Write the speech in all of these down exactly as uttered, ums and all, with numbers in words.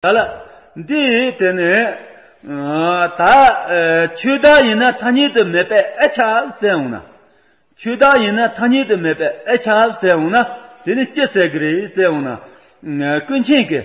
ད་ལ། འདི་དེ་ནི། ཨ། ད། ཨ། ཆོས་བདག་ཡིན་ན་ཐ་སྙད་དུ་མེད་པའི་ཨེ་ཆ་ཟེར་འོང་ན། ཆོས་བདག་ཡིན་ན་ཐ་སྙད་དུ་མེད་པའི་ཨེ་ཆ་ཟེར་འོང་ན། དེ་ནི་ཅི་ཟེར་གི་རེད་ཟེར་འོང་ན། ཀུན་མཁྱེན་གྱིས་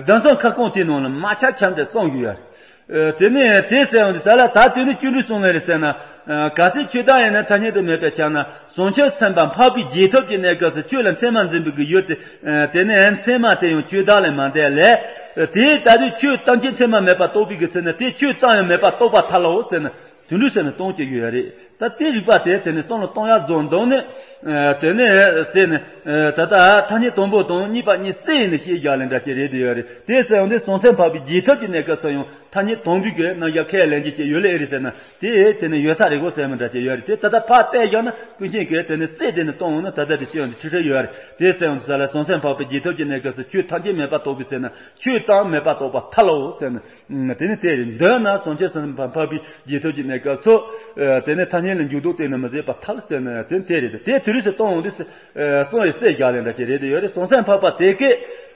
གདམས་ངག་ཁ་སྐོང་དེའི་ནང་ལ་མ་ཆ་ཆ་འདི་གསུངས་ཡོད། ཨ། དེ་ནི་དེ་ཟེར་འོང་དུས་ས་ལ་ད་དེ་ནི་ཅི་འདྲ་གསུངས་ནི་རེད་ཟེར་ན། ཨ། གལ་སྲིད་ཆོས་བདག་ཡིན་ན་ཐ་སྙད་དུ་མེད་པའི་ཆ་ན། བྱང་ཆུབ་སེམས་དཔའ་འཕགས་པའི་རྗེས་ཐོབ་ཀྱི་གནས་སྐབས་སུ་ཆོས་ལ་མཚན་མ་འཛིན་པའི་གི་ཡུལ་དེ། ཨ། དེ་ནི་མཚན་མ་དེ་ཡང་ཆོས་བདག་ལས་མ་འདས་ལས། ཨ། དེ་ལྟ་དུས་ཆོས་ཐམས་ཅད་མཚན་མ་མེད་པར་རྟོགས་པའི་གི་ཚེ་ན་དེ་ཆོས་ཙམ་ཡང་མེད་པར་རྟོགས་པར་ཐལ་ལོ་ཟེར་ན། དེ་འདྲ་ཟེར་ནས་གཏོང་གི་ཡོད་རེད། ད་དེ་རིགས་པ་དེ་དེ་ནི་བསམ་བློ་གཏོང་ཡག་བཟོ་འདུག་ནི། ཨ། དེ་ནི་ཟེར་ནས། ཨ། ད་ལྟ་ཐ་སྙད་དང་པོ་དང་གཉིས་པ་གཉིས་བསྲེས་ནས་བཤད་བཞག་ལེ་འདྲ་ཅིག་རེད་དེ་ཡོད་རེད། དེ་ཟེར་ཡོང་དུས་བྱང་སེམས་འཕགས་པའི་རྗེས་ཐོབ་ཀྱི་གནས་སྐབས་སུ་ཡང་ཐ་སྙད་དང་པོའི་གི་རྣམ་གཞག་ཁས་ལེན་གྱི་ཅིག་ཡོད་ལེ་ཨེ་རེད་ཟེར་ན། དེ་དེ་ནི་ཡོད་ས་རེད་གོ་ཟེར་མི་འདྲ་ཅིག་ཡོད་རེད། དེ་ད་ལྟ་ཕར་བལྟས་བཞག་ན་ཀུན་མཁྱེན་གྱིས་དེ་ནི་བསྲེས་དེ་ནི་གཏོང་འོང་ན་ད་ལྟ་དེ་ཅི་ཡང་འདི་ཁྲི་ཁྲི་ཡོད་རེད། དེ་ཟེར་ཡོང་དུས་ས་ལ་བྱང་སེམས་འཕགས་པའི་རྗེས་ཐོབ་ཀྱི་གནས་སྐབས་སུ་ཆོས་ཐམས་ཅད་མེད་པར་རྟོགས་པའི་ཚེ་ན། ཆོས་ཙམ་མེད་པར་རྟོགས་པར་ཐལ་ལོ་ཟེར་ནས། ཨ། དེ་ནི་དེ་རེད། འདོད་ན་བྱང་ཆུབ་སེམས་དཔའ་འཕགས་པའི་རྗེས་ཐོབ་ཀྱི་གནས་སྐབས་སུ། ཨ། དེ་ནི་ཐ་སྙད་ལ་འཇུག་ལྡོག་གཏན་ནས་མི་ཟད་པར་ཐལ་ཟེར་ན་དེ་ནི་དེ་རེད། དེ་དེ་རིགས་སུ་གཏོང་འོང་དུས། ཨ། གསུངས་ཡོད་བསྲེས་བཞག་ལེ་འདྲ་ཅིག་རེད་དེ་ཡོད་རེད། བྱང་སེམས་འཕགས་པ་དེ་གས།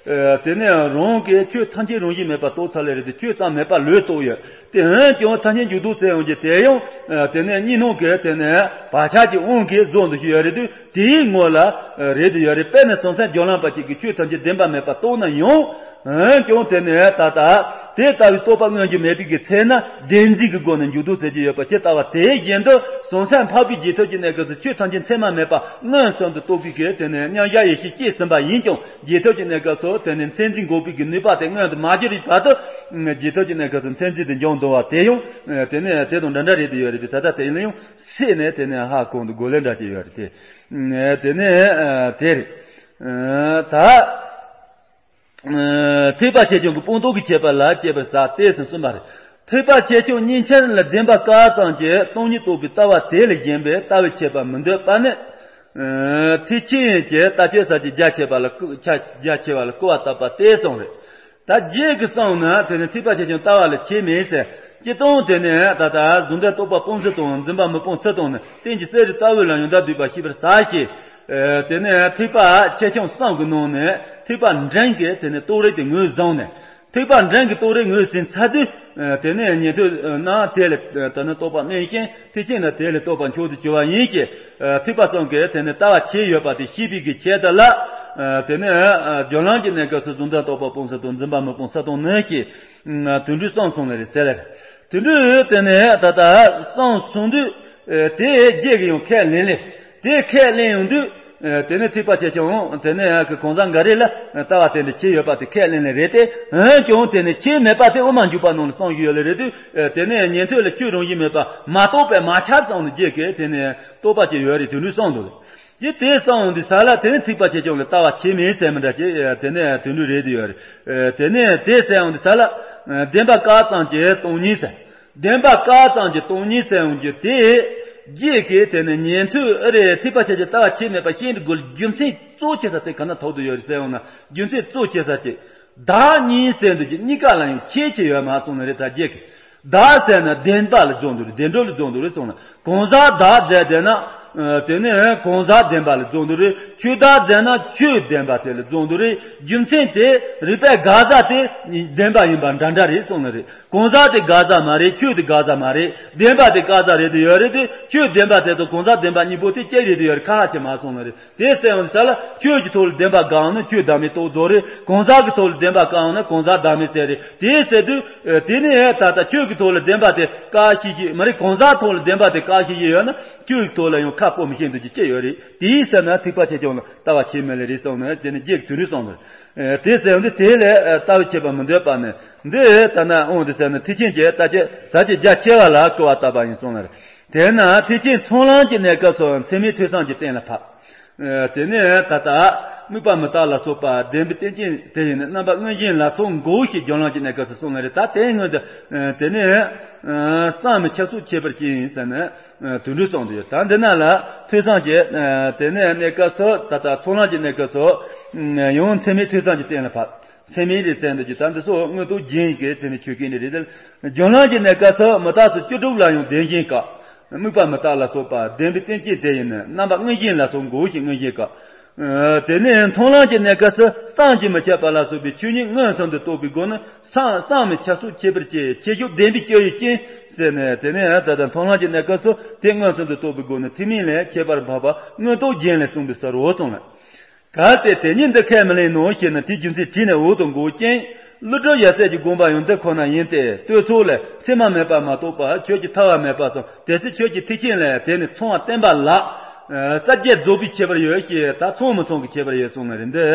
ཨ། དེ་ནི་རང་གིས་ཆོས་ཐམས་ཅད་རང་བཞིན་མེད་པར་རྟོགས་ཚར་ལེ་རེད་དེ་ཆོས་ཙམ་མེད་པ་ལོས་རྟོགས་ཡོད། དེ་འོན་ཀྱང་ཐ་སྙད་འཇུག་ལྡོག་ཟེར་ཡོང་གི་དེ་ཡང་། ཨ། དེ་ནི་གཉིས་སྣང་གི་དེ་ནི་བག་ཆགས་ཀྱི་དབང་གིས་བཟོ་འདུག་ཞུ་ཡོད་རེད་དུས། དེའི་ངོ་ལ། ཨ། རེད་དེ་ཡོད་རེད། དཔེར་ན་བྱང་སེམས་སྦྱོར་ལམ་པ་གཅིག་གིས་ཆོས་ཐམས་ཅད་བདེན་པ་མེད་པར་རྟོགས་ན་ཡང་། འོན་ཀྱང་དེ་ནི་ད་ལྟ་དེ་ལྟ་བུའི་རྟོགས་པ་མངོན་རྒྱུ་མེད་པའི་གི་ཚེ་ན་བདེན་འཛིན་གྱི་སྒོ་ནས་འཇུག་ལྡོག་ཟེར་གྱི་ཡོད་པ་ཇི་ལྟ་བ་དེ་བཞིན་དུ་བྱང་སེམས་འཕགས་པའི་རྗེས་ཐོབ་ཀྱི་གནས་སྐབས་སུ་ཆོས་ཐམས་ཅད་མཚན་མ་མེད་པ་མངོན་སུམ་དུ་རྟོགས་པའི་གི་དེ་ནི་མཉམ་གཞག་ཡེ་ཤེས་སྐྱེས་ཟིན་པ་ཡིན་ཀྱང་། རྗེས་ཐོབ་ཀྱི་གནས་སྐབས་སུ་དེ་ནི་མཚན་འཛིན་འགོག་པའི་གི་ནུས་པ་དེ་མངོན་དུ་མ་གྱུར་བའི་བར་དུ། རྗེས་ཐོབ་ཀྱི་གནས་སྐབས་སུ་མཚན་འཛིན་དེ་འབྱུང་འདུག་པ་དེ་ཡང་། ཨ། དེ་ནི་དེ་དང་འདྲ་འདྲ་རེད་དེ་ཡོད་རེད་དེ། ད་ལྟ་དེ་ལ་ཡང་བསྲེས་ནས་དེ་ནི་ཧ་གོ་འདུག་གོ་ལེ་འདྲ་ཅིག་ཡོད་རེད་དེ། ཨ། དེ་ནི། ཨ། དེ་རེད། ཨ། ད། ཨ། ཐེག་པ་ཆེ་ཆུང་གི་སྤངས་རྟོགས་ཀྱི་ཁྱད་པར་ལ་དཔྱད་པར་ཟད་དེ་ཟེར་གསུངས་པ་རེད། ཐེག་པ་ཆེ་ཆུང་གཉིས་ཆར་ལ་བདེན་པ་བཀག་ཙམ་གྱི་སྟོང་ཉིད་རྟོགས་པའི་ལྟ་བ་དེ་ལས་གཞན་པའི་ལྟ་བའི་ཁྱད་པར་མི་འདོད་པ་ནི། ཨ། ཐེག་ཆེན་གྱི་ལྟ་སྤྱོད་ས་བཅད་རྒྱ་ཆེ་བ་ལ་སྐུ་ཆ་རྒྱ་ཆེ་བ་ལ་སྐུར་བ་བཏབ་པ་དེ་ཙམ་རེད། ད་རྗེས་ཀྱི་གསུང་ན་དེ་ནི་ཐེག་པ་ཆེ་ཆུང་ལྟ་བ་ལ་ཁྱད་མེད་ཟེར། སྤྱིར་བཏང་དེ་ནི་ད་ལྟ་གཟུང་དོན་རྟོག་པ་སྤངས་ཚུལ་དང་འཛིན་པ་མི་སྤངས་ཚུལ་དང་ནི་རྟེན་གྱི་གསེར་གྱི་རྟ་བོ་ལ་ཡང་དག་སྡུད་པ་ཤེས་པར་ཟད་ཞེས། ཨ། དེ་ནི་ཐེག་པ་ཆེ་ཆུང་གསུམ་གྱི་ནང་ནས་ཐེག་པ་འབྲིང་གི་དེ་ནི་རྟོགས་རིགས་དེ་ངོས་བཟུང་ནས། ཐེག་པ་འབྲིང་གི་རྟོགས་རིགས་ངོས་ཟིན་ཚར་དུས། ཨ། དེ་ནི་ཉན་ཐོས་རྣམས་དེ་ལས་དེ་ནི་རྟོགས་པ་རྣམ་བཞིན། ཐེག་ཆེན་ནི་དེ་ལས་རྟོགས་པ་མཆོག་ཏུ་གྱུར་པ་ཡིན་ཞེས། ཨ། ཐེག་པ་གསུམ་གྱི་དེ་ནི་ལྟ་བ་ཁྱད་ཡོད་པ་དེ་ཤེས་པའི་གི་ཆེད་དུ་ལ། ཨ། དེ་ནི། ཨ། སྦྱོར་ལམ་གྱི་གནས་སྐབས་སུ་གཟུང་དོན་རྟོག་པ་སྤངས་ཚུལ་དང་འཛིན་པ་མི་སྤངས་ཚུལ་དང་ནི་ཞེས། ཨ། དོན་འགྲུལ་གསུམ་གསུངས་ནི་རེད་ཟེར་ལེ། དོན་འགྲུལ་དེ་ནི་ད་ལྟ་གསུམ་གསུངས་དུས། ཨ། དེ་རྗེས་ཀྱི་ཡང་ཁས་ལེན་ལེ། དེ་ཁས་ལེན་ཡོང་དུས། ཨ། དེ་ནི་ཐེག་པ་ཆེ་ཆུང་དེ་ནི་གང་ཟག་འགའ་རེ་ལ་ལྟ་བ་དེ་འདྲ་ཁྱད་ཡོད་པ་དེ་ཁས་ལེན་ལེ་རེད་དེ། འོན་ཀྱང་དེ་ནི་ཁྱད་མེད་པ་དེ་དབུ་མ་འཇུག་པ་ནང་ལ་གསུངས་ཡོད་ལེ་རེད་དུས། ཨ། དེ་ནི་ཉན་ཐོས་ལ་ཆོས་རང་བཞིན་མེད་པ་མ་རྟོགས་པའི་མ་ཁྱབ་ཙམ་ལ་རྗེས་ཀྱི་དེ་ནི་རྟོགས་པ་ཅིག་ཡོད་རེད། དོན་འགྲུལ་གསུམ་དུ་ལེ། ཡིན་དེ་གསུངས་འདི་ས་ལ་དེ་ནི་ཐེག་པ་ཆེ་ཆུང་ལ་ལྟ་བ་ཁྱད་མེད་ཟེར་མི་འདྲ་ཅིག། ཨ། དེ་ནི་དོན་འགྲུལ་རེད་དེ་ཡོད་རེད། ཨ། དེ་ནི་དེ་གསུངས་འདི་ས་ལ། ཨ། བདེན་པ་བཀག་ཙམ་གྱི་སྟོང་ཉིད་ཟེར། བདེན་པ་བཀག་ཙམ་གྱི་སྟོང་ཉིད་ཟེར་འོང་རྒྱུ་དེ། རྗེས་ཀྱི་དེ་ནི་ཉན་ཐོས་ཨ་རེ་ཐེག་པ་ཆེ་ཆུང་ལྟ་བ་ཁྱད་མེད་པ་ཤེས་འདི་དགོས་ལ་རྒྱུ་མཚན་གཙོ་ཆེ་ས་དེ་ག་ན་ཐོག་ཏུ་ཡོད་རེད་ཟེར་འོང་ན། རྒྱུ་མཚན་གཙོ་ཆེ་ས་ཅིག། བདག་གཉིས་ཟེར་འདུག་ཅིག་གཉིས་ཀ་ལ་ཡང་ཁྱད་ཅིག་ཡོད་མ་གསུངས་ནི་རེད། ད་རྗེས་ཀྱི། བདག་ཟེར་ན་བདེན་པ་ལ་རྫོགས་འདུག་རེད། བདེན་གྲུབ་ལ་རྫོགས་འདུག་རེད་གསུངས་ན། གང་ཟག་བདག་ཟེར་དེ་ན། ཨ། དེ་ནི་གང་ཟག་བདེན་པ་ལ་རྫོགས་འདུག་རེད། ཆོས་བདག་ཟེར་ན་ཆོས་བདེན་པ་དེ་ལ་རྫོགས་འདུག་རེད། རྒྱུ་མཚན་དེ་རིགས་པས་དགག་བྱ་དེ་བདེན་པ་ཡིན་པ་འདྲ་འདྲ་རེད་གསུངས་ནི་རེད། གང་ཟག་དེ་དགག་བྱ་མ་རེད། ཆོས་དེ་དགག་བྱ་མ་རེད། བདེན་པ་དེ་དགག་བྱ་རེད་དེ་ཡོད་རེད་དེ། ཆོས་བདེན་པ་དེ་དང་གང་ཟག་བདེན་པ་གཉིས་པོ་དེ་གཅིག་རེད་དེ་ཡོད་རེད། ཁ་ཁ་ཅིག་མ་གསུངས་ནི་རེད། དེ་ཟེར་ཡོང་ས་ལ་ཆོས་ཀྱི་ཐོག་ལ་བདེན་པ་དགག་ཡོང་ན་ཆོས་བདག་མེད་རྟོགས་རྫོགས་རེད། གང་ཟག་གི་ཐོག་ལ་བདེན་པ་བཀག་ཡོང་ན་གང་ཟག་བདག་མེད་ཟེར་རེད། དེ་ཟེར་དུས། ཨ། དེ་ནི་ད་ལྟ་ཆོས་ཀྱི་ཐོག་ལ་བདེན་པ་དེ་བཀག་ཤེས་ཤིག་མ་རེད། གང་ཟག་ཐོག་ལ་བདེན་པ་དེ་བཀག་ཤེས་ཤིག་ཡོད་ན་ཆོས་ཀྱི་ཐོག་ལ་ཡང་ཁ་སྤོ་མི་ཤེས་འདུག་ཅིག་ཅི་ཡོད་རེད། དེའི་ཟེར་ན་ཐེག་པ་ཆེ་ཆུང་ལ་ལྟ་བ་ཁྱད་མེད་ལེ་རེད་གསུངས་ནས། དེ་ནི་རྗེས་ཀྱི་དོན་རེད་གསུངས་ནས། ཨ། དེ་ཟེར་ཡོང་དུས་དེ་ལས་ལྟ་བའི་ཁྱད་པར་མི་འདོད་པ་ནི། འདི་ལྟར་ན་འོང་དུ་ཟེར་ན་ཐེག་ཆེན་གྱི་ལྟ་སྤྱོད་ཟབ་ཅིང་རྒྱ་ཆེ་བ་ལ་སྐུར་བ་བཏབ་པ་ཡིན་གསུངས་ལ། དེས་ན་ཐེག་ཆེན་ཚོགས་ལམ་གྱི་གནས་སྐབས་སུ་མཚན་མེད་ཐོས་བསམ་གྱིས་གཏན་ལ་ཕབ། ཨ། དེ་ནས་ད་ལྟ་དམིགས་པ་མི་རྟག་ལ་སོགས་པ་བདེན་པའི་རྟེན་ཅན་དེ་ཡིས་ནི་རྣམ་པ་དངོས་གཞིའི་ལ་སོགས་འགོག་ཞེས་སྦྱོར་ལམ་གྱི་གནས་སྐབས་སུ་གསུངས་ལ་རེད། ད་དེ་སྔོན་དུ། ཨ། དེ་ནས། ཨ། བསམ་མི་ཁྱབ་སོགས་ཁྱད་པར་ཅན་ཡིན་ཟེར་ནས། ཨ། དོན་འགྲུལ་གསུངས་ཏེ་ཡོད། ད་འདི་ན་ལ་ཐོས་བསམ་གྱི། ཨ། དེ་ནས་གནས་སྐབས་སུ་ད་ལྟ་ཚོགས་ལམ་གྱི་གནས་སྐབས་སུ། ཨ། ཡང་མཚན་མེད་ཐོས་བསམ་གྱིས་གཏན་ལ་ཕབ། མཚན་མེད་རེད་ཟེར་འདུག་ཅིག། ད་འདི་སོགས་དངོས་སྟོབས་རྒྱན་གྱི་དེ་ནི་ཆོས་སྐད་འདི་རེད། དེ་སྦྱོར་ལམ་གྱི་གནས་སྐབས་སུ་མུ་མཐའ་སོགས་བཅུ་དྲུག་ལ་ཡང་བདེན་ཞེན་དཀའ། དམིགས་པ་མི་རྟག་ལ་སོགས་པ་བདེན་པའི་རྟེན་ཅན་དེ་ཡིས་ནི་རྣམ་པ་དངོས་གཞིའི་ལ་སོགས་འགོག་ཞེས་མངོན་ཞེན་དཀའ། དེ་ནས་མཐོང་ལམ་གྱི་གནས་སྐབས་སུ་བསམ་གྱིས་མི་ཁྱབ་པ་ལ་སོགས་པའི་ཆོས་ཉིད་མངོན་སུམ་དུ་རྟོགས་པའི་སྒོ་ནི་བསམ་བསམ་མི་ཁྱབ་སོགས་ཁྱད་པར་ཅན་ཆེ་ཤོས་བདེན་པའི་སྤྱོད་ཡུལ་ཅན་ཟེར་ནས། དེ་ནས་ད་ལྟ་མཐོང་ལམ་གྱི་གནས་སྐབས་སུ་དེ་མངོན་སུམ་དུ་རྟོགས་པའི་སྒོ་ནི་ཐེག་དམན་ལས་ཁྱད་པར་འཕགས་པ་མངོན་རྟོགས་རྒྱན་ལས་གསུངས་པའི་ཕྱིར་རོ་གསུངས་ལ། གལ་ཏེ་དེ་ཉིད་འདི་ཁས་མི་ལེན་ནོ་ཞེ་ན། དེའི་རྒྱུ་མཚན་དྲིས་ནས་འོག་ཏུ་འགོད་ཅིང་། ཀླུ་སྒྲུབ་ཡབ་སྲས་ཀྱིས་དགོངས་པ་ཡང་འདི་ཁོ་ན་ཡིན་ཏེ། ལྟོས་ཚོགས་ལས། མཚན་མ་མེད་པ་མ་གཏོགས་པ་ཁྱོད་ཀྱིས་ཐར་བ་མེད་པ་གསུངས། དེ་ཚེ་ཁྱོད་ཀྱིས་ཐེག་ཆེན་ལས་དེ་ནི་ཚང་བ་བསྟན་པ་ལ། ཨ་གསལ་བྱེད་རྫོགས་པའི་ཁྱད་པར་ཡོད་ཞེས་ད་ཚང་མི་ཚང་གི་ཁྱད་པར་ཡོད་གསུངས་ནི་རེད། འདི་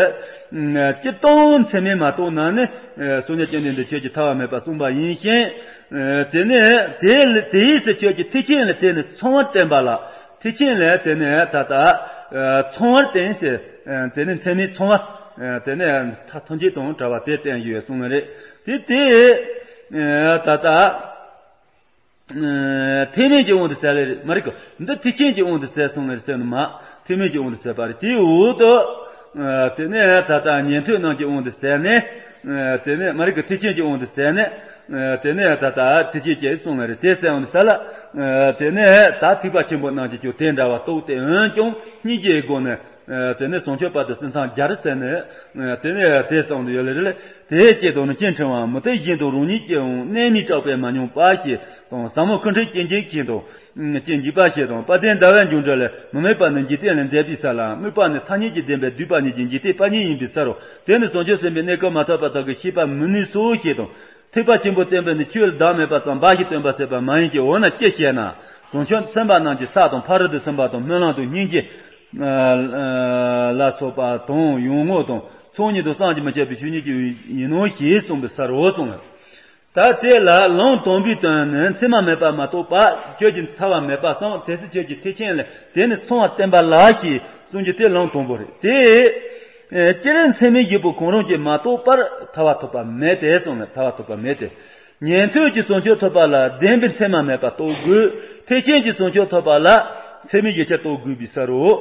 སྤྱིར་བཏང་མཚན་མས་མ་གཏོགས་ན་ནི། ཨ་སངས་རྒྱས་བཅོམ་ལྡན་འདས་ཁྱོད་ཀྱིས་ཐར་བ་མེད་པ་གསུངས་པ་ཡིན་ཞིང་། ཨ་དེ་ནི་དེ་དེའི་ཚེ་ཁྱོད་ཀྱིས་ཐེག་ཆེན་ལས་དེ་ནི་ཚང་བ་བསྟན་པ་ལ། ཐེག་ཆེན་ལས་དེ་ནི་ད་ལྟ་ཨ་ཚང་བར་བསྟན་ཞེས། ཨ་དེ་ནི་མཚན་མའི་ཚང་བ། ཨ་དེ་ནི་མཐའ་ཐམས་ཅད་དང་བྲལ་བ་དེ་བསྟན་ཞུ་བའི་གསུང་རེད། དེ་དེ་ཨ་ད་ལྟ་ཨ་ཐེག་དམན་གྱི་དབང་དུ་ཟེར་ལེ་རེད་མ་རེད་གི། འདི་ཐེག་ཆེན་གྱི་དབང་དུ་ཟེར་སོང་ལེ་རེད་ཟེར་ནི་མ། ཐེག་དམན་གྱི་དབང་དུ་ཟེར་བ་རེད། དེའི་འོག་ཏུ་ཨ་དེ་ནི་ད་ལྟ་ཉན་ཐོས་རྣམས་ཀྱི་དབང་དུ་ཟེར་ནས། ཨ་དེ་ནི་མ་རེད་གི། ཐེག་ཆེན་གྱི་དབང་དུ་ཟེར་ནས། ཨ་དེ་ནི་ད་ལྟ་ཐེག་ཆེན་གྱི་གསུང་ལེ་རེད། དེ་ཟེར་འོང་དུ་ཟེར་ལ། ཨ་དེ་ནི་ད་ཐེག་པ་ཆེན་པོ་རྣམས་ཀྱིས་ཀྱང་དེ་འདྲ་བ་རྟོགས་ཏེ། འོན་ཀྱང་སྙིང་རྗེའི་སྒོ་ནས། ཨ་དེ་ནས་བྱང་ཆུབ་བར་དུ་སེམས་བཟང་སྦྱར་ཟེར་ནས། ཨ་དེ་ནས་དེ་གསུངས་ཡོད་ལེ་རེད། དེ་སྐད་དུ་ནི་སྤྱིར་ཕྲེང་བ། མུ་སྟེགས་གཞན་དང་རང་ཉིད་ཀྱི་དབང་། རྣལ་མིའི་གྲགས་པས་མ་མྱོང་བ་ཞེས་དང་། ཟབ་མོ་སྐུ་ཕྲེང་སྐྱེ་མཆེད་ཅན་དང་། ཅན་འཇིགས་པ་ཞེས་དང་། དཔལ་ལྡན་ཟླ་བའི་འབྱུང་འགྲོ་ལས། མུ་མེད་པ་ནི་འཇིག་རྟེན་ལས་འདས་པའི་ས་ལ། སྨོད་པ་ནི་ཐ་སྙད་ཀྱི་བདེན་པས། སྡུད་པ་ཉིད་ཀྱིས་འཇིག་རྟེན་པ་ཉིད་ཡིན་པའི་ཕྱིར་རོ། དེ་ནི་བྱང་ཆུབ་སེམས་དཔའི་གནས་སྐབས་མ་ཐོབ་པ་དག་གིས་ཤེས་པར་མི་ནུས་སོ་ཞེས་དང་། ཐེག་པ་ཆེན་པོའི་བསྟན་པ་ནི་ཆོས་ལ་བདག་མེད་པ་ཙམ་འབའ་ཞིག་སྟོན་པ་ཟེར་བ་མ་ཡིན་གྱི། འོ་ན་ཅི་ཞེ་ན། བྱང་ཆུབ་སེམས་དཔའ་རྣམས་ཀྱི་ས་དང་། ཕ་རོལ་ཏུ་ཕྱིན་པ་དང་། སྨོན་ལམ་དང་། སྙིང་རྗེ་ལ་སོགས་པ་དང་། ཡོན་བདག་དང་། ཚོགས་གཉིས་དང་། བསམ་གྱིས་མི་ཁྱབ་པའི་ཆོས་ཉིད་ཀྱི་ཡིན་ནོ་ཞེས་གསུངས་པའི་ཕྱིར་རོ་གསུངས། ད་དེ་ལ་ལམ་དང་པོའི་དོན་ནི། མཚན་མ་མེད་པ་མ་གཏོགས་པ་ཁྱོད་ཀྱིས་ཐར་བ་མེད་པ་གསུངས། དེ་ཚེ་ཁྱོད་ཀྱིས་ཐེག་ཆེན་ལས་དེ་ནི་ཚང་བ་བསྟན་པ་ལ་ཞེས་གསུངས་རྒྱུ་དེ་ལམ་དང་པོ་རེད། དེ་ཨེ་སྤྱིར་མཚན་མའི་བཞི་པོ་གང་རུང་གིས་མ་གཏོགས་པར་ཐར་བ་ཐོབ་པ་མེད་དེ་གསུངས་ནས། ཐར་བ་ཐོབ་པ་མེད་དེ། ཉན་ཐོས་ཀྱིས་བྱང་ཆུབ་ཐོབ་པ་ལ་བདེན་པའི་མཚན་མ་མེད་པ་རྟོགས་དགོས། ཐེག་ཆེན་གྱིས་བྱང་ཆུབ་ཐོབ་པ་ལ་མཚན་མའི་བཞི་ཆ་རྟོགས་དགོས་པའི་ཕྱིར་རོ།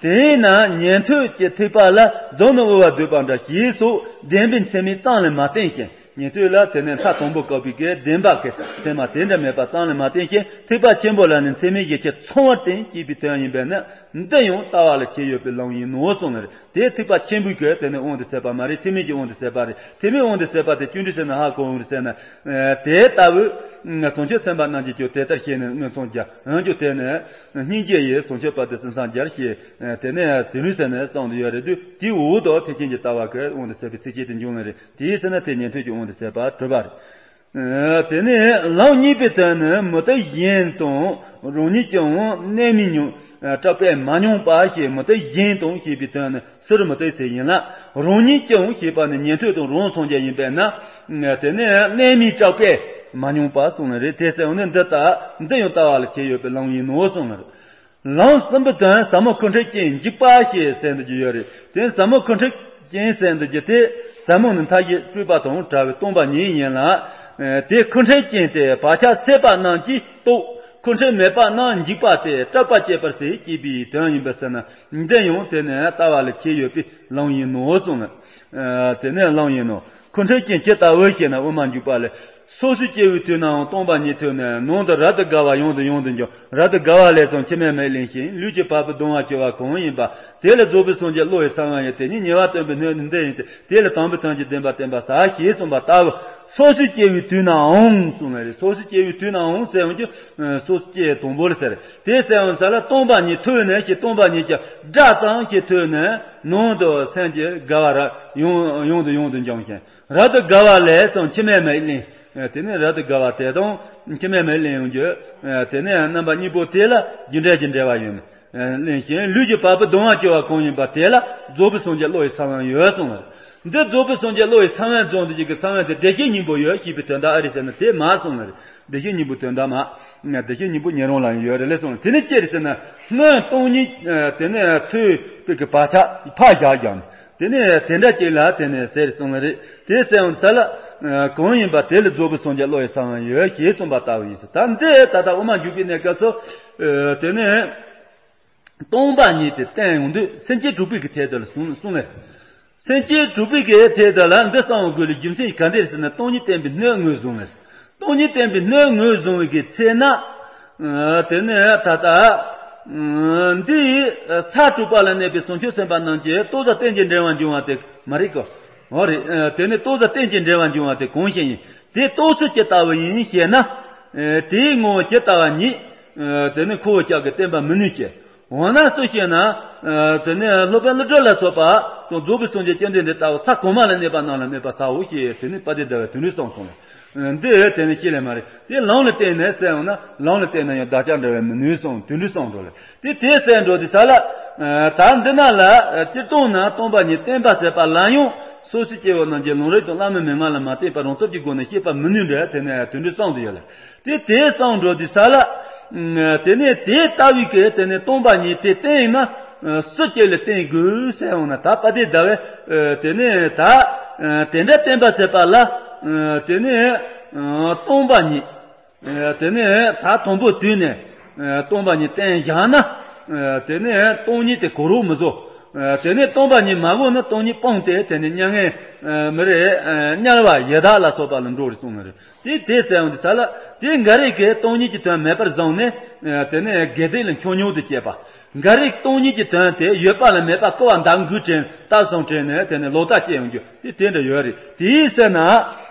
དེས་ན་ཉན་ཐོས་ཀྱི་ཐེག་པ་ལ་རྫོགས་ནི་དབུལ་བ་འདོད་པ་འདྲ་ཞེས་སོགས་བདེན་པའི་མཚན་མའི་གཙང་ལས་མ་བསྟན་ཞིང་། ཉན་ཐོས་ལ་དེ་ནས་མཐའ་དང་པོ་བཀག་པའི་གི་བདེན་པ་གི་མཚན་མ་དེ་འདྲ་མེད་པ་གཙང་ལས་མ་བསྟན་ཞིང་། ཐེག་པ་ཆེན་པོ་ལ་ནི་མཚན་མའི་བཞི་ཆ་ཚང་བར་བསྟན་ཅེས་པའི་དོན་ཡིན་པས་ན། འདི་ཡང་ལྟ་བ་ལ་ཁྱད་ཡོད་པའི་ལམ་ཡིན་ནོ་གསུངས་ནི་རེད། དེ་ཐེག་པ་ཆེན་པོའི་གི་དེ་ནས་དབང་དུ་ཟེར་བ་མ་རེད། ཐེག་དམན་གྱི་དབང་དུ་ཟེར་བ་རེད། ཐེག་དམན་དབང་དུ་ཟེར་བ་དེ་ཅི་འདྲ་ཟེར་ན་ཧ་གོ་འོང་རེད་ཟེར་ན། ཨ་དེ་ལྟ་བུ་ཨ་བྱང་ཆུབ་སེམས་དཔའ་རྣམས་ཀྱིས་ཀྱང་དེ་ལྟར་ཤེས་ནས་མངོན་སུམ་སྦྱར། འོན་ཀྱང་དེ་ནི་སྙིང་རྗེ་ཡིས་བྱང་ཆུབ་བར་དུ་སེམས་བཟང་སྦྱར་ཞེས། ཨ་དེ་ནས་དེ་ནུས་ཟེར་ནས་གསུངས་ཏེ་ཡོད་རེད་དུས། དེའི་འོག་ཏུ་ཐེག་ཆེན་གྱི་ལྟ་བ་གི་དབང་དུ་ཟེར་བའི་ཚིགས་བཅད་དེ་འབྱུང་ནི་རེད། དེའི་ཕྱིར་ན་དེ་ཉན་ཐོས་ཀྱི་དབང་དུ་ཟེར་བ་གྲུབ་པ་རེད། ཨ་དེ་ནས་ལམ་གཉིས་པའི་དོན་ནི། མུ་སྟེགས་གཞན་དང་རང་ཉིད་ཀྱི་དབང་། རྣལ་མིའི་མྱོང་གྲགས་པས་མ་མྱོང་བ་ཞེས། མུ་སྟེགས་གཞན་དང་ཞེས་པའི་དོན་ནི་ཕྱིར་མུ་སྟེགས་ཟེར་ཡིན་ལ། རང་ཉིད་ཀྱི་དབང་ཞེས་པ་ནི་ཉན་ཐོས་དང་རང་སངས་རྒྱས་ཡིན་པས་ན། དེ་ནས་རྣལ་མིའི་གྲགས་པས་མ་མྱོང་བ་གསུངས་ནི་རེད། དེ་ཟེར་བ་ནི་འདི་ལྟ། འདི་ཡང་ལྟ་བ་ལ་ཁྱད་ཡོད་པའི་ལམ་ཡིན་ནོ་གསུངས་ནི་རེད། ལམ་གསུམ་པའི་དོན་ཟབ་མོ་སྐུ་ཕྲེང་ཅན་འཇིགས་པ་ཞེས་ཟེར་འདོད་ཀྱི་ཡོད་རེད། དེ་ཟབ་མོ་སྐུ་ཕྲེང་ཅན་ཟེར་འདོད་ཀྱི་དེ། ཟབ་མོ་ནི་མཐའ་ཡས་སྤྲོས་པ་དང་བྲལ་བའི་སྟོང་པ་ཉིད་ཡིན་ལ། ཨ་དེ་སྐུ་ཕྲེང་ཅན་དེ་བག་ཆགས་སད་པ་རྣམས་ཀྱིས་རྟོགས། སྐུ་ཕྲེང་མེད་པ་རྣམས་འཇིགས་པ་སྟེ་སྐྲག་པ་སྐྱེད་པར་བྱེད་ཅེས་པའི་དོན་ཡིན་པས་ཟེར་ན། འདི་ཡང་དེ་ནི་ལྟ་བ་ལ་ཁྱད་ཡོད་པའི་ལམ་ཡིན་ནོ་གསུངས་ལ། ཨ་དེ་ནི་ལམ་ཡིན་ནོ། སྐུ་ཕྲེང་ཅན་ཇི་ལྟ་བུ་ཞེ་ན། དབུ་མ་འཇུག་པ་ལས། སོ་སོའི་སྐྱེ་བོའི་དུས་ནའང་སྟོང་པ་ཉིད་ཐོས་ནས། ནང་དུ་རབ་ཏུ་དགའ་བ་ཡང་དུ་ཡང་དུ་འབྱུང་། རབ་ཏུ་དགའ་བ་ལས་སམ་མཆི་མས་མིག་བརླན་ཞིང་། ལུས་ཀྱི་བ་སྤུ་ལྡང་བར་འགྱུར་བ་གང་ཡིན་པ། དེ་ལ་རྫོགས་པའི་སངས་རྒྱས་བློ་ཡི་ས་བོན་ཡིན། དེ་ཉིད་ཉེ་བར་སྟོན་པའི་སྣོད་ནི་འདི་ཡིན་ཏེ། དེ་ལ་དམ་པའི་དོན་གྱི་བདེན་པ་བསྟན་པར་བྱ་ཞེས་གསུངས་པ་ལྟ་བུ། སོ་སོའི་སྐྱེ་བོའི་དུས་ནའང་གསུངས་ནི་རེད། སོ་སོའི་སྐྱེ་བོའི་དུས་ནའང་ཟེར་ཡོང་རྒྱུ། སོ་སོའི་སྐྱེ་བོ་དང་པོ་ལ་ཟེར། དེ་ཟེར་ཡོང་ས་ལ་སྟོང་པ་ཉིད་ཐོས་ནས་ཞེས། སྟོང་པ་ཉིད་ཀྱི་སྒྲ་ཙམ་ཞིག་ཐོས་ནས། ནང་དུ་སེམས་ཀྱི་དགའ་བ་རབ་ཡང་ཡང་དུ་ཡང་དུ་འབྱུང་ཞིང་། རབ་ཏུ་དགའ་བ་ལས་སམ་མཆི་མས་མིག་བརླན། དེ་ནས་རབ་ཏུ་དགའ་བ་དེ་དང་མཆི་མས་མིག་བརླན་ཡོང་རྒྱུ། དེ་ནས་རྣམ་པ་གཉིས་པོ་དེ་ལ་རྒྱུ་འབྲས་ཀྱི་འབྲེལ་བ་ཡོད་མེད་བརླན་ཞིང་། ལུས་ཀྱི་བ་སྤུ་ལྡང་བར་འགྱུར་བ་གང་ཡིན་པ། དེ་ལ་རྫོགས་པའི་སངས་རྒྱས་བློ་ཡི་ས་བོན་ཡོད་གསུངས་པ་རེད། འདི་རྫོགས་པའི་སངས་རྒྱས་བློ་ཡི་ས་བོན་རྫོགས་འདི་ཀྱི་ས་བོན་དེ་བདེ་གཤེགས་སྙིང་པོ་ཡོད་ཞེས་པའི་དོན་དག་ཨ་རེད་ཟེར་ན། དེ་མ་གསུངས་པ་རེད། བདེ་གཤེགས་སྙིང་པོའི་དོན་དག་མ། བདེ་གཤེགས་སྙིང་པོ་ཉན་རང་ལ་ཡང་ཡོད་རེད་ལས་གསུངས། དེ་ནི་ཅི་རེད་ཟེར་ན། སྔོན་སྟོང་ཉིད་དེ་ནས་ཐོས་པའི་གི་བག་ཆགས་ཕར་བཞག་ཀྱང་། དེ་ནས་དེ་འདྲ་ཅིག་ལ་དེ་ནས་ཟེར་གསུངས་པ་རེད། དེ་ཟེར་འོང་ས་ལ། གང་ཡིན་པ་དེ་ལ་རྫོགས་པའི་སངས་རྒྱས་བློ་ཡི་ས་བོན་ཡོད་ཞེས་གསུངས་པ་ལྟ་བུ་ཡིན་ཟེར། ད་འདི་ད་ལྟ་དབུ་མ་འཇུག་པའི་གནས་སྐབས་སུ། དེ་ནས་སྟོང་པ་ཉིད་དེ་བསྟན་ཡོང་དུས་སེམས་བསྐྱེད་དྲུག་པའི་གི་ཐད་དུ་ལ་གསུངས་གསུངས་ལས། སེམས་བསྐྱེད་དྲུག་པའི་གི་ཐད་དུ་ལ་འདི་གསང་བའི་སྒོ་ལས་རྒྱུ་མཚན་ག་འདིར་ཟེར་ན། སྟོང་ཉིད་བསྟན་པའི་སྣོད་ངོས་བཟུང་བས། སྟོང་ཉིད་བསྟན་པའི་སྣོད་ངོས་བཟུང་བའི་གི་ཚེ་ན། དེ་ནས་ད་ལྟ། འདི་ས་དྲུག་པ་ལ་གནས་པའི་བྱང་ཆུབ་སེམས་དཔའ་རྣམས་ཀྱིས་རྟོགས་ས་རྟེན་ཅིང་འབྲེལ་བར་འབྱུང་བ་དེ་མ་རེད་གོ། འོ་རེད། དེ་ནི་རྟོགས་ས་རྟེན་ཅིང་འབྲེལ་བར་འབྱུང་བ་དེ་གང་ཞིག་ཡིན། དེ་རྟོགས་ཚུལ་ཇི་ལྟ་བུ་ཡིན་ཞེ་ན། དེའི་ངོ་བོ་ཇི་ལྟ་བ་ཉིད། དེ་ནི་ཁོ་བོ་ཅག་གིས་བསྟན་པ་མི་ནུས་ཀྱི། འོ་ན་སུ་ཞེ་ན། དེ་ནི་སློབ་དཔོན་ཀླུ་སྒྲུབ་ལ་སོགས་པ་དང་རྫོགས་པའི་སངས་རྒྱས་བཅོམ་ལྡན་འདས་ལྟ་བུ་ས་གོང་མ་ལ་གནས་པ་རྣམས་ལ་སྨད་པ་བྱའོ་ཞེས་དེ་ནི་དཔལ་ལྡན་ཟླ་བས་དོན་འགྲུབ་གསུངས་སོང་ལ། འདི་དེ་ནི་ཤེས་ལེ་མ་རེད། དེ་ལམ་ལ་བརྟེན་ནས་ཟེར་འོང་ན་ལམ་ལ་བརྟེན་ན་ཡང་བདག་ཅག་འདྲ་བས་མི་ནུས་གསུངས་དོན་འགྲུབ་གསུངས་འགྲོ་ལེ། དེ་དེ་ཟེར་འགྲོ་དུས་ས་ལ། ད་འདི་ན་ལ་སྤྱིར་བཏང་ན་སྟོང་པ་ཉིད་བསྟན་པ་ཟད་པ་ལ་ཡང་སོ་སོའི་སྐྱེ་བོ་རྣམས་ཀྱིས་ལམ་རིམ་དང་བླ་མའི་མན་ངག་ལ་མ་བརྟེན་པར་རང་སྟོབས་ཀྱི་སྒོ་ནས་ཤེས་པར་མི་ནུས་འདྲ་དེ་ནས་དོན་འགྲུབ་གསུངས་དུ་ཡོད་ལ། དེ་དེ་གསུངས་འགྲོ་དུས་ས་ལ། དེ་ནས་དེ་ལྟ་བུའི་གི་དེ་ནས་སྟོང་པ་ཉིད་དེ་བསྟན་ཡིན་ན། སུ་སྐྱེ་ལ་བསྟན་དགོས་ཟེར་འོང་ན་ད་དཔལ་ལྡན་ཟླ་བས། དེ་ནས་ད། དེ་འདྲ་བསྟན་པ་ཟད་པ་ལ། དེ་ནས། སྟོང་པ་ཉིད། དེ་ནས་ད་དང་པོ་དུས་ནས། སྟོང་པ་ཉིད་བསྟན་བཞག་ན། དེ་ནས་སྟོང་ཉིད་དེ་གོ་རོགས་མི་བཟོ། དེ་ནས་སྟོང་པ་ཉིད་མ་གོ་ན་སྟོང་ཉིད་སྤངས་ཏེ་དེ་ནས་མྱ་ངན། མི་རེ། དམྱལ་བ་ཡི་དྭགས་ལ་སོགས་པ་ལ་འགྲོ་རེ་གསུངས་ནི་རེད། དེ་དེ་ཟེར་འོང་དུས་ས་ལ། དེ་འགའ་རེ་གིས་སྟོང་ཉིད་ཀྱི་དོན་མེད་པར་བཟུང་ནས། དེ་ནས་དགེ་སྡིག་ལ་འཁྱོག་ཉོག་ཏུ་བྱེད་པ། འགའ་རེས་སྟོང་ཉིད་ཀྱི་དོན་དེ་ཡོད་པ་ལ་མེད་པ་སྐུར་བ་མདའ་མགུལ་དྲན་རྟ་ཟམ་དྲན་ནས་དེ་ནས་ལོག་ལྟ་སྐྱེ་ཡོང་རྒྱུ་དེ་དེ་འདྲ་ཡོད་རེད། དེའི་ཟེར་ན།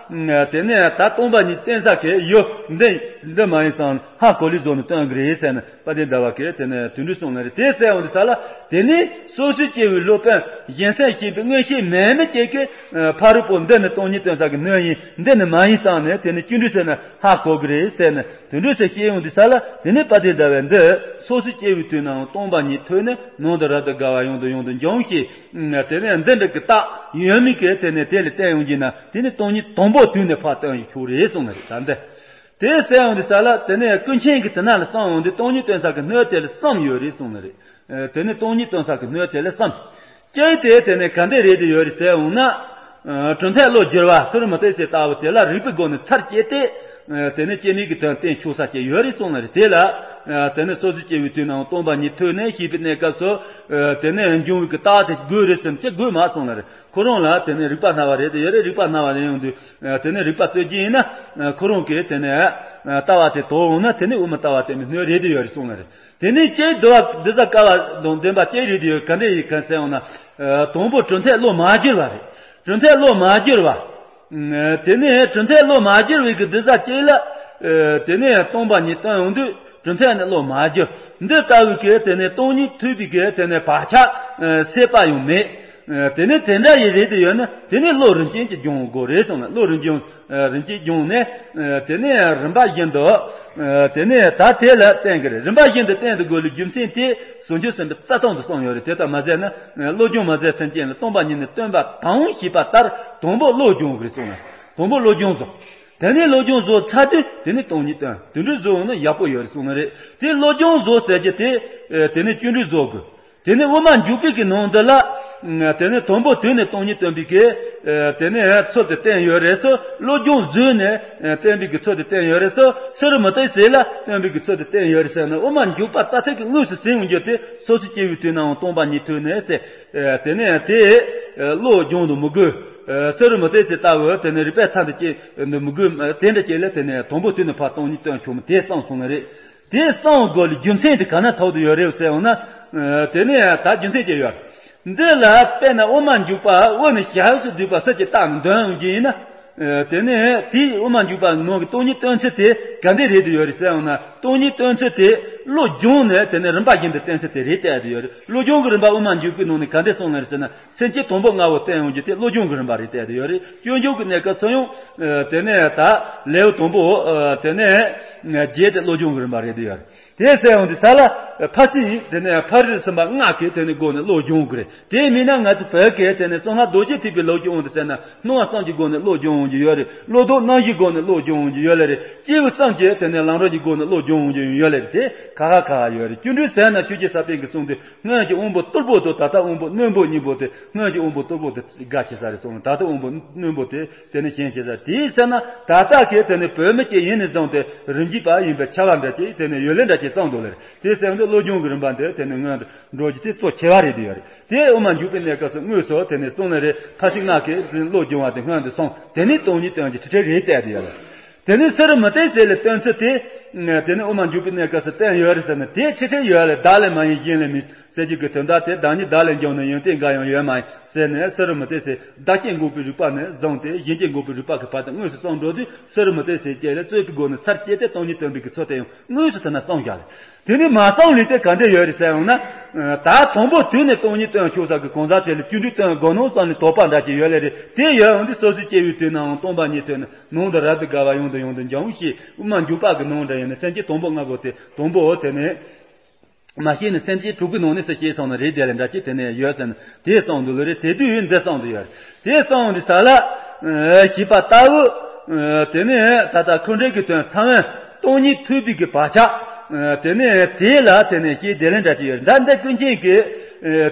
དེ་ནས་ད་སྟོང་པ་ཉིད་བསྟན་ས་གི་ཡོད་འདི་འདི་མ་ཡིན་སང་ཧ་གོ་ལེ་བཟོ་ནས་སྟོན་གི་རེད་ཟེར་ན་དཔལ་ལྡན་ཟླ་བ་གིས་དེ་ནས་དོན་འགྲུབ་གསུངས་ནི་རེད། དེ་ཟེར་འོང་དུས་ས་ལ་དེ་ནས་སོ་སོའི་སྐྱེ་བོའི་སློབ་དཔོན་གཞན་སེམས་ཤེས་པའི་མངོན་ཤེས་མེད་མི་ཅིག་གིས་ཕ་རོལ་པོ་འདི་ནི་སྟོང་ཉིད་སྟོན་ས་གི་སྣོད་ཡིན་འདི་ནི་མ་ཡིན་བསམ་ནས་དེ་ནས་སྐྱོན་འགྲུབ་ཟེར་ན་ཧ་གོ་གི་རེད་ཟེར་ནས། དོན་འགྲུབ་ཟེར་བཤད་ཡོང་དུས་ས་ལ་དེ་ནས་དཔལ་ལྡན་ཟླ་བས་འདི་སོ་སོའི་སྐྱེ་བོའི་དུས་ནའང་སྟོང་པ་ཉིད་ཐོས་ནས་ནང་དུ་རབ་ཏུ་དགའ་བ་ཡང་དུ་ཡང་དུ་འབྱུང་ཞེས། དེ་ནས་འདི་འདྲ་གི་རྟགས་ཡོད་མེད་ཀྱི་དེ་ནས་དེ་ལ་བསྟན་ཡོང་གྱིན་ན་དེ་ནས་སྟོང་ཉིད་དང་པོ་དུས་ནས་ཕར་སྟོན་ཞིག་ཆོག་རེད་གསུངས་ནི་རེད། ད་འདི་དེ་ཟེར་ཡོང་དུས་ས་ལ་དེ་ནས་ཀུན་མཁྱེན་གྱི་དེ་ན་ལ་བསམ་ཡོང་དུས་སྟོང་ཉིད་སྟོན་ས་གི་སྣོད་དེ་ལ་བསམ་ཡོད་རེད་གསུངས་ནི་རེད། དེ་ནས་སྟོང་ཉིད་སྟོན་ས་གི་སྣོད་དེ་ལ་བསམ། ཅན་དེ་དེ་ནས་ག་འདྲ་རེད་དེ་ཡོད་རེད་ཟེར་འོང་ན། གྲུབ་མཐས་བློ་བསྒྱུར་བ་སུ་རུ་མུ་སྟེགས་ཟེར་ལྟ་བུ་དེ་ལ་རིགས་པའི་སྒོ་ནས་ཚར་བཅད་དེ། དེ་ནས་སྐྱེ་མེད་ཀྱི་དོན་བསྟན་ཆོག་ས་ཅིག་ཡོད་རེད་གསུངས་ལ་རེད། དེ་ལ། དེ་ནས་སོ་སོ་སྐྱེ་བོའི་དུས་ནའང་སྟོང་པ་ཉིད་ཐོས་ནས་ཤེས་པའི་གནས་སྐབས་སུ། དེ་ནས་འབྱུང་བའི་གི་རྟགས་དེ་དགོས་རེད་ཟེར་ཅི་དགོས་མ་གསུངས་ལ་རེད། ཁོ་རང་ལ་དེ་ནས་རིགས་པ་སྣ་བ་རེད་དེ་ཡོད་རེད། རིགས་པ་སྣ་བ་རེད་ཡོང་དུས། དེ་ནས་རིགས་པ་རྩོད་རྒྱུ་ཡིན་ན། ཁོ་རང་གིས་དེ་ནས། ལྟ་བ་དེ་དོར་འོང་ན་དེ་ནས་དབུ་མ་ལྟ་བ་དེ་མི་སྣོད་རེད་དེ་ཡོད་རེད་གསུངས་ལ་རེད། དེ་ནས་ཅིག་འདི་བ་འདི་ཟ་ཀ་བ་དང་ལྡན་པ་ཅིག་རེད་དེ་ཡོད་ག་འདྲ་ཡིན་ག་ཟེར་འོང་ན། དང་པོ་གྲུབ་མཐས་བློ་མ་བསྒྱུར་བ་རེད། གྲུབ་མཐས་བློ་མ་བསྒྱུར་བ། དེ་ནས་གྲུབ་མཐས་བློ་མ་བསྒྱུར་བའི་གི་འདི་ཟ་ཅིག་ལ། དེ་ནས་སྟོང་པ་ཉིད་སྟོན་ཡོང་དུས་གྲུབ་མཐས་ནི་བློ་མ་བསྒྱུར། འདི་ལྟ་བུའི་གི་དེ་ནས་སྟོང་ཉིད་ཐོས་པའི་གི་དེ་ནས་བག་ཆགས་སད་པ་ཡང་མེད། དེ་ནས་དེ་འདྲ་ཡི་རེད་དེ་ཡོད་ན་དེ་ནས་བློ་རིམ་ཅན་གྱི་སྦྱོང་དགོས་རེད་གསུངས་ལ་བློ་རིམ་ཅན། རིམ་གྱིས་སྦྱོང་ནས། དེ་ནས་རིམ་པ་བཞིན་དུ། དེ་ནས་ད་དེ་ལ་བསྟན་གྱི་རེད། རིམ་པ་བཞིན་དུ་བསྟན་དུ་དགོས་ལུགས་རྒྱུ་མཚན་དེ་བྱང་ཆུབ་སེམས་དཔའི་རྩ་ཐང་དུ་གསུངས་ཡོད་རེད། དེ་ལྟར་མ་ཟད་ན། བློ་སྦྱོང་མ་ཟད་སེམས་ཅན་ལ་སྟོང་པ་ཉིད་ནི་སྟོན་པ་དང་ཞེས་པ་ལྟར་དང་པོ་བློ་སྦྱོང་དགོས་གསུངས་ལ། དང་པོ་བློ་སྦྱོང་བཟོ། དེ་ནས་བློ་སྦྱོང་བཟོ་ཚར་དུས་དེ་ནས་སྟོང་ཉིད་སྟོན་དོན་འགྲུབ་བཟོ་འོང་ན་ཡག་པོ་ཡོད་རེད་གསུངས་ནི་རེད། དེ་བློ་སྦྱོང་བཟོ་ཟེར་གྱི་དེ། དེ་ནས་སྐྱོན་འགྲུབ་བཟོ་དགོས། དེ་ནས་དབུ་མ་འཇུག་པའི་གི་ནང་དུ་ལ། དེ་ནས་དང་པོ་དུས་ནས་སྟོང་ཉིད་སྟོན་པའི་གི། དེ་ནས་ཚུལ་དེ་བསྟན་ཡོད་རེད་སོ། བློ་སྦྱོང་བཟོས་ནས་བསྟན་པའི་གི་ཚུལ་དེ་བསྟན་ཡོད་རེད་སོ། སུ་རུ་མུ་སྟེགས་ཟེར་ལ་སྟོན་པའི་གི་ཚུལ་དེ་བསྟན་ཡོད་རེད་ཟེར་ན་དབུ་མ་འཇུག་པ་རྩ་ཚིག་གི་དངོས་སུ་ཟིན་འོང་རྒྱུ་དེ་སོ་སོ་སྐྱེ་བོའི་དུས་ནའང་སྟོང་པ་ཉིད་ཐོས་ནས་ཟེར། དེ་ནས་དེ། བློ་སྦྱོང་དུ་མི་དགོས། སུ་རུ་མུ་སྟེགས་ཟེར་ལྟ་བུ་དེ་ནས་རིགས་པའི་ཚད་དུ་སྐྱེ་འདི་མི་དགོས་དེ་འདྲ་སྐྱེ་ལ་དེ་ནས་དང་པོ་དུས་ནས་ཕར་སྟོང་ཉིད་སྟོན་ཆོག་མི་དེ་གསུངས་སོང་ནི་རེད། དེ་གསུང་དགོས་ལ་རྒྱུ་མཚན་དེ་ག་ན་ཐོག་ཏུ་ཡོད་རེད་ཟེར་འོང་ན། དེ་ནས་ད་རྒྱུ་མཚན་ཅིག་ཡོད། འདི་ལ་དཔེར་ན་དབུ་མ་འཇུག་པ་དབུ་ནས་ཞབས་སུ་བསྡུས་པ་སུ་ཅིག་བཏགས་ནས་འདོན་འོང་གི་ཡིན་ན། དེ་ནས་དེའི་དབུ་མ་འཇུག་པ་ནང་གི་སྟོང་ཉིད་སྟོན་ཚུལ་དེ་ག་འདྲ་རེད་དུ་ཡོད་རེད་ཟེར་འོང་ན་སྟོང་ཉིད་སྟོན་ཚུལ་དེ་བློ་སྦྱོང་ནས་དེ་ནས་རིམ་པ་བཞིན་དུ་སྟོན་ཚུལ་དེ་རེད་བལྟས་དུ་ཡོད་རེད། བློ་སྦྱོང་གི་རིམ་པ་དབུ་མ་འཇུག་པའི་ནང་ནས་ག་འདྲ་གསུངས་ལ་རེད་ཟེར་ན། སེམས་ཅན་དང་པོ་ལྔ་བོ་བསྟན་ཡོང་རྒྱུ་དེ་བློ་སྦྱོང་གི་རིམ་པ་རེད་བལྟས་ཏེ་ཡོད་རེད། སྤྱོད་འཇུག་གི་གནས་སྐབས་སུ་ཡང་། དེ་ནས་ད་ལེའུ་དང་པོ། དེ་ནས་བརྒྱད་དེ་བློ་སྦྱོང་གི་རིམ་པ་རེད་བསྡད་ཡོད་རེད། དེ་ཟེར་ཡོང་དུས་ས་ལ་ཕར་ཕྱིན་དེ་ནས་ཕ་རོལ་ཏུ་ཕྱིན་པ་ལྔ་གི་དེ་ནས་སྒོ་ནས་བློ་སྦྱོང་གི་རེད། དེ་མིན་ན་ང་ཚོ་བོད་ཀྱི་དེ་ནས་གསང་སྔགས་རྡོ་རྗེ་ཐེག་པའི་ལུགས་ཀྱི་དབང་དུ་བྱས་ན་སྣང་བ་བསམ་གྱི་སྒོ་ནས་བློ་སྦྱོང་ཡོང་རྒྱུ་ཡོད་རེད། བློ་ལྡོག་རྣམ་བཞིའི་སྒོ་ནས་བློ་སྦྱོང་ཡོང་རྒྱུ་ཡོད་ལེ་རེད། སྐྱེས་བུ་བསམ་གྱི་དེ་ནས་ལམ་རིམ་གྱི་སྒོ་ནས་བློ་སྦྱོང་ཡོང་རྒྱུ་ཡོད་ལེ་རེད། དེ་ཁ་ཁ་ཁ་ཁ་ཡོད་རེད། སྐྱོན་འགྲོའི་ཟེར་ན་ཆོས་རྗེ་ས་པཎ་གྱིས་གསུངས་དུས། སྔོན་གྱི་དབང་པོ་རྟུལ་པོ་དང་ད་ལྟ་དབང་པོ་རྣོན་པོ་གཉིས་པོ་དེ། སྔོན་གྱི་དབང་པོ་རྟུལ་པོ་དེ་དགའ་ཆེ་ས་རེད་གསུངས་ནས་ད་ལྟ་དབང་པོ་རྣོན་པོ་དེ་དེ་ནི་ཞན་ཆེ་ས་རེད། དེའི་ཚེ་ན་ད་ལྟ་གི་དེ་ནི་བོད་མི་སྐྱེ་ཡིན་ནི་བཟུང་སྟེ་རིམ་གྱིས་པ་ཡིན་པའི་ཆ་བ་འདྲ་ཅིག་དེ་ནི་ཡོད་ལེ་འདྲ་ཅིག་གསུངས་འདུག་ལེ་རེད། དེ་ཟེར་འདུག་བློ་སྦྱོང་གི་རིམ་པ་འདི་དེ་ནི་སྔོན་དུ་འགྲོ་རྒྱུ་དེ་གཙོ་ཆེ་བ་རེད་དེ་ཡོད་རེད། དེ་དབུ་མ་འཇུག་པའི་གནས་སྐབས་སུ་དངོས་སུ་དེ་ནི་གསུངས་ནི་རེད། ཕར་ཕྱིན་ལྔ་གི་བློ་སྦྱོང་བ་དེ་སྔོན་དུ་སོང་དེ་ནི་སྟོང་ཉིད་སྟོན་གྱི་ཁྲིད་ཁྲིད་རེད་བལྟས་དེ་ཡོད་རེད། དེ་ནི་སུ་རུ་མུ་སྟེགས་ཟེར་ལེ་སྟོན་ཚུལ་དེ། དེ་ནས་དབུ་མ་འཇུག་པའི་གནས་སྐབས་སུ་བསྟན་ཡོད་རེད་ཟེར་ན། དེ་ཆེ་ཆེ་ཡོད་རེད། བདག་ལས་མ་ཡིན་གཞན་ལས་མིན་ཟེར་རྒྱུ་གི་དོན་དག་དེ། བདག་ཉིད་བདག་ལས་འབྱུང་ནས་ཡོན་ཏན་འགའ་ཡང་ཡོད་མ་ཡིན་ཟེར་ནས་ཟེར་རུ་མི་འཐད་ཟེར། བདག་རྐྱེན་འགོག་པའི་རིགས་པ་ནས་བཟུང་སྟེ་གཞན་རྐྱེན་འགོག་པའི་རིགས་པ་གི་བར་དུ་དངོས་སུ་བསམ་འགྲོ་དུས་ཟེར་རུ་མི་འཐད་ཟེར་བཅས་ལས་རྩོད་པའི་སྒོ་ནས་ཚར་བཅད་དེ་སྟོང་ཉིད་སྟོན་པའི་གི་ཚུལ་དེ་ཡང་དངོས་སུ་ཐོན་ན་བསམ་བཞག་ལ། དེ་ནས་མ་བསམ་ལས་དེ་ག་འདྲ་ཡོད་རེད་ཟེར་ཡོང་ན། ད་དང་པོ་དུས་ནས་སྟོང་ཉིད་སྟོན་ཆོག་ས་གི་གང་ཟག་དེ་ལ་བཅུ་དྲུག་སྟོན་དགོས་ནོ་བསམ་ནས་དོགས་པ་འདྲ་ཅིག་ཡོད་ལེ་རེད། དེ་ཡོད་འོང་དུས་སོ་སོའི་སྐྱེ་བོའི་དུས་ནའང་སྟོང་པ་ཉིད་ཐོན་ནས་ནང་དུ་རབ་ཏུ་དགའ་བ་ཡང་དུ་ཡང་དུ་འབྱུང་ཞེས། དབུ་མ་འཇུག་པ་གི་ནང་འདྲ་ཡིན་ན་སེམས་བསྐྱེད་དང་པོ་ལྔ་པོ་དེ། དང་པོ་དེ་ནས་མ་ཤེས་ནས་སེམས་བསྐྱེད་དྲུག་གི་ནང་ནས་སུ་ཤེས་སོང་ན་རེད། དེ་ལས་འདྲ་ཅིག་དེ་ནས་ཡོད་ཟེར་ན། དེ་གསུངས་འདུག་ལོ་རེད། དེ་དུས་འདི་གསུངས་འདུག་ཡོད་རེད། དེ་གསུངས་འདུག་ས་ལ། ཞེས་པ་ལྟ་བུ། དེ་ནས་ད་ལྟ་ཁོ་འདྲའི་གི་དོན་ས་བོན་སྟོང་ཉིད་ཐོས་པའི་གི་བག་ཆགས། དེ་ནས་དེ་ལ་དེ་ནས་ཤེས་བདེ་ལེན་འདྲ་ཅིག་ཡོད་རེད། ད་འདི་ཀུན་མཁྱེན་གི།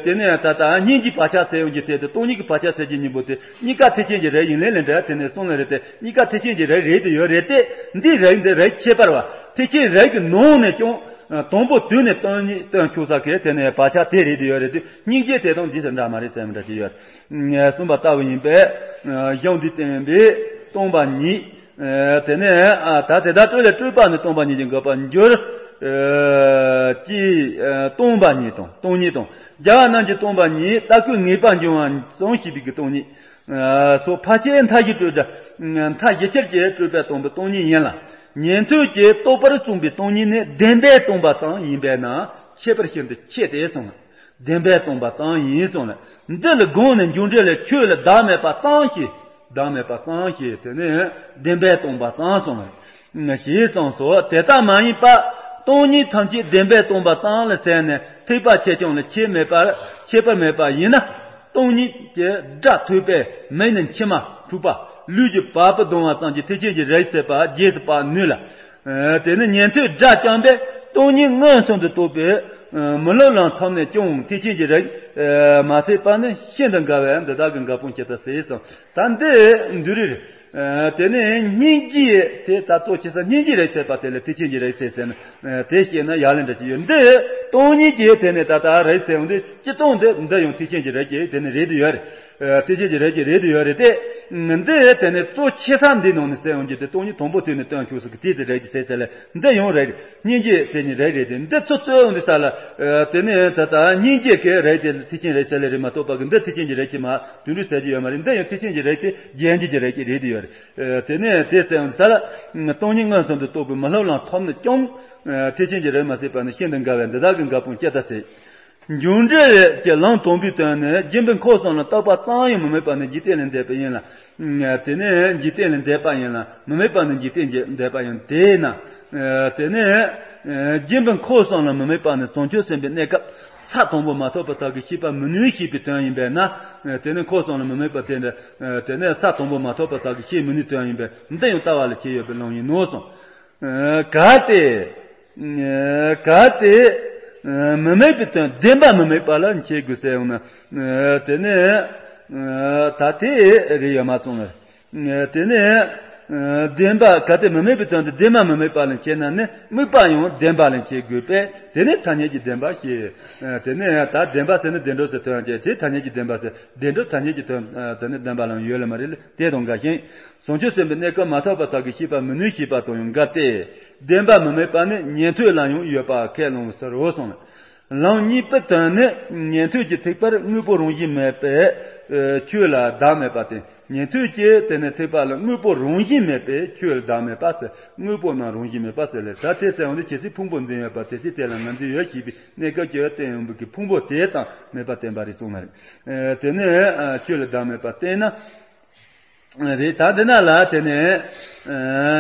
དེ་ནས་ད་ལྟ་སྙིང་རྗེའི་བག་ཆགས་ཟེར་ཡོང་གི་དེ་དེ་སྟོང་ཉིད་ཀྱི་བག་ཆགས་ཟེར་གྱི་གཉིས་པོ་དེ་གཉིས་ཀ་ཐེག་ཆེན་གྱི་རིགས་ཡིན་ལེ་ལེ་འདྲ་དེ་ནས་གསུངས་ལེ་རེད་དེ། གཉིས་ཀ་ཐེག་ཆེན་གྱི་རིགས་རེད་དེ་ཡོད་རེད་དེ། འདི་རིགས་འདི་རིགས་ཁྱད་པར་བ། ཐེག་ཆེན་རིགས་ཀྱི་ནང་ནས་ཀྱང་དང་པོ་དུས་ནས་སྟོན་སྟོན་ཆོག་ས་གི་དེ་ནས་བག་ཆགས་དེ་རེད་དེ་ཡོད་རེད་དེ། སྙིང་རྗེ་དེ་དང་འདི་ཚོ་འདྲ་མ་རེད་ཟེར་མི་འདྲ་ཅིག་ཡོད། གསུངས་པ་ལྟ་བུ་ཡིན་པས། གཞུང་འདི་བསྟན་པས་སྟོང་པ་ཉིད། དེ་ནས་ད་དེ་དག་སྤྲོས་ལས་སྤྲོས་པ་ནི་སྟོང་པ་ཉིད་ཀྱི་འགོག་པར་འགྱུར། ཅེས་སྟོང་པ་ཉིད་དང་སྟོང་ཉིད་དང་། རྒྱལ་བ་རྣམས་ཀྱིས་སྟོང་པ་ཉིད། ལྟ་སྐུལ་ངེས་པར་འབྱུང་བ་ཙམ་ཞེས་པའི་གི་སྟོང་ཉིད། སོགས་ཕལ་ཆེར་མཐའ་བཞི་སྤྲོས་བྲལ། མཐའ་བཞི་ཆར་གྱི་སྤྲོས་པས་སྟོང་པའི་སྟོང་ཉིད་ཡིན་ལ། ཉན་ཐོས་ཀྱིས་རྟོགས་པར་གསུངས་པའི་སྟོང་ཉིད་ནི་བདེན་པས་སྟོང་པ་ཙམ་ཡིན་པས་ན་ཁྱད་པར་ཤིན་ཏུ་ཆེ་སྟེ་གསུངས། བདེན་པས་སྟོང་པ་ཙམ་ཡིན་གསུངས་ལ། འདི་ལ་དགོངས་ནས་འཇུག་འགྲེལ་ལས་ཆོས་ལ་བདག་མེད་པ་ཙམ་ཞེས། བདག་མེད་པ་ཙམ་ཞེས་དེ་ནི་བདེན་པས་སྟོང་པ་ཙམ་གསུངས་ལ། ཞེས་གསུངས་སོ། དེ་ལྟ་མ་ཡིན་པ། སྟོང་ཉིད་ཐམས་ཅད་བདེན་པས་སྟོང་པ་ཙམ་ལ་ཟེར་ནས་ཐེག་པ་ཆེ་ཆུང་ལ་ཁྱད་མེད་པར་ཁྱད་པར་མེད་པ་ཡིན་ན། སྟོང་ཉིད་ཀྱི་སྒྲ་ཐོས་པས་མིག་ནི་མཆི་མ་འཁྲུགས་པ། ལུས་ཀྱི་བ་སྤུ་ལྡང་བ་ཙམ་གྱིས་ཐེག་ཆེན་གྱི་རིགས་ཟད་པ་རྗེས་སུ་དཔག་ནུས་ལ། དེ་ནི་ཉན་ཐོས་སྒྲ་རྐྱང་པས་སྟོང་ཉིད་མངོན་སུམ་དུ་རྟོགས་པའི་མི་སློབ་ལམ་ཐོབ་ནས་ཀྱང་ཐེག་ཆེན་གྱི་རིགས་མ་ཟད་པ་ནི་ཤིན་ཏུ་འགལ་བས་འདི་དག་གི་འགལ་སྤོང་ཇི་ལྟར་སེལ་གསུངས། ད་འདི་འདུ་རེ་རེ། དེ་ནས་སྙིང་རྗེ་དེ་ད་གཙོ་ཆེ་ས་སྙིང་རྗེ་རིགས་ཟད་པ་དེ་ལ་ཐེག་ཆེན་གྱི་རིགས་ཟེར་ཟེར་ན། དེ་ཤེས་ན་ཡག་ལེ་འདྲ་ཅིག་ཡོད། འདི་སྟོང་ཉིད་ཀྱི་དེ་ནས་ད་ལྟ་རིགས་ཟེར་ཡོང་དུས་སྤྱིར་བཏང་འདི་འདི་ཡང་ཐེག་ཆེན་གྱི་རིགས་ཀྱི་དེ་ནས་རེད་དུ་ཡོད་རེད། ཐེག་ཆེན་གྱི་རིགས་ཀྱི་རེད་དུ་ཡོད་རེད་དེ། འདི་དེ་ནས་གཙོ་ཆེ་ས་འདི་ནང་ནས་ཟེར་ཡོང་རྒྱུ་དེ་སྟོང་ཉིད་དང་པོ་དུས་ནས་སྟོན་ཆོག་ས་གི་དེ་དེ་རིགས་ཀྱི་ཟེར་ཟེར་ལ་འདི་ཡང་རེད། སྙིང་རྗེ་དེ་ཉིད་རེད་རེད་དེ། འདི་ཚོ་གཙོ་བོ་འདི་ས་ལ། དེ་ནས་ད་ལྟ་སྙིང་རྗེ་གི་རེད་དེ་ཐེག་ཆེན་རེད་ཟེར་ལེ་རེད་མ་གཏོགས་པ་གི་འདི་ཐེག་ཆེན་གྱི་རེད་ཀྱི་མ་དུད་འགྲོ་ཟེར་གྱི་ཡོད་མ་རེད། འདི་ཡང་ཐེག་ཆེན་གྱི་རེད་དེ་རྒྱན་གྱི་རེད་ཀྱི་རེད་དེ་ཡོད་རེད། དེ་ནས་དེ་ཟེར་ཡང་ས་ལ་སྟོང་ཉིད་མངོན་སུམ་དུ་རྟོགས་པའི་མི་སློབ་ལམ་ཐོབ་ནས་ཀྱང་ཐེག་ཆེན་གྱི་རིགས་མ་ཟད་པ་ནི་ཤིན་ཏུ་འགལ་བས་འདི་དག་གི་འགལ་སྤོང་ཇི་ལྟར་སེལ། འཇུག་འགྲེལ་གྱི་ལམ་དང་པོའི་དོན་ནི་སྦྱིན་པའི་འཁོར་གསུམ་ལ་རྟག་པ་ཙམ་ཡང་མི་དམིགས་པ་ནི་འཇིག་རྟེན་ལས་འདས་པ་ཡིན་ལ། དེ་ནི་འཇིག་རྟེན་ལས་འདས་པ་ཡིན་ལ་མི་དམིགས་པ་ནི་འཇིག་རྟེན་གྱི་འདས་པ་ཡིན། དེས་ན། དེ་ནི་སྦྱིན་པའི་འཁོར་གསུམ་ལ་མི་དམིགས་པ་ནི་བྱང་ཆུབ་སེམས་དཔའི་གནས་སྐབས་ས་དང་པོ་མ་ཐོབ་པ་དག་གི་ཤེས་པ་མི་ནུས་ཞེས་པའི་དོན་ཡིན་པས་ན། དེ་ནི་འཁོར་གསུམ་ལ་མི་དམིགས་པ་དེ་འདྲ། དེ་ནི་ས་དང་པོ་མ་ཐོབ་པ་དག་གི་ཤེས་མི་ནུས་དོན་ཡིན་པས་འདི་ཡང་ལྟ་བ་ལ་ཁྱད་ཡོད་པའི་ལམ་ཡིན་ནོ་གསུངས། གལ་ཏེ། གལ་ཏེ། མི་དམིགས་པའི་དོན་བདེན་པ་མི་དམིགས་པ་ལ་འཆད་དགོས་ཟེར་ཡོང་ན། དེ་ནི། ད་དེ་རེད་ཡོད་མ་སོང་ངར། དེ་ནི། བདེན་པ་གལ་ཏེ་མི་དམིགས་པའི་དོན་དུ་བདེན་པ་མི་དམིགས་པ་ལ་འཆད་ན་ནི་དམིགས་པ་ཡང་བདེན་པ་ལ་འཆད་དགོས་པས་དེ་ནི་ཐ་སྙད་ཀྱི་བདེན་པ་ཞེས། དེ་ནི་ད་བདེན་པ་ཟེར་ན་བདེན་གྲུབ་ཟེར་དོན་ཅན་དེ་ཐ་སྙད་ཀྱི་བདེན་པ་ཟེར། བདེན་གྲུབ་ཐ་སྙད་ཀྱི་དོན་དེ་ནི་བདེན་པ་ལ་ཡོད་ལ་མ་རེད་ལ་དེ་དང་འགལ་ཞིང་། བྱང་ཆུབ་སེམས་དཔའི་གནས་སྐབས་མ་ཐོབ་པ་དག་གི་ཤེས་པ་མི་ནུས་ཞེས་པ་དང་ཡང་འགལ་ཏེ། བདེན་པ་མི་དམིགས་པ་ནི་ཉན་ཐོས་ལ་ཡང་ཡོད་པ་ཁས་བླང་བའི་ཕྱིར་རོ་གསུངས། ལམ་གཉིས་པའི་དོན་ནི་ཉན་ཐོས་ཀྱི་ཐེག་པར་དངོས་པོ་རང་བཞིན་མེད་པས་ཆོས་ལ་བདག་མེད་པ་སྟེ། ཉན་ཐོས་ཀྱི་དེ་ནི་ཐེག་པ་ལ་དངོས་པོ་རང་བཞིན་མེད་པས་ཆོས་ལ་བདག་མེད་པ་ཟེར། དངོས་པོ་རྣམས་རང་བཞིན་མེད་པ་ཟེར་ལས། ད་དེ་ཟེར་བ་ནི་ཇི་སྲིད་ཕུང་པོ་འཛིན་ཡོད་པ་དེ་སྲིད་དེ་ལ་ང་འཛིན་ཡོད་ཞེས་པའི་གནས་སྐབས་ཀྱི་བསྟན་ཡོད་པའི་ཕུང་པོ་དེ་ཙམ་མེད་པར་བསྟན་པ་རེད་གསུངས་པ་རེད། དེ་ནི་ཆོས་ལ་བདག་མེད་པ་བསྟན་ན། རེད། ད་འདི་ན་ལ་དེ་ནས་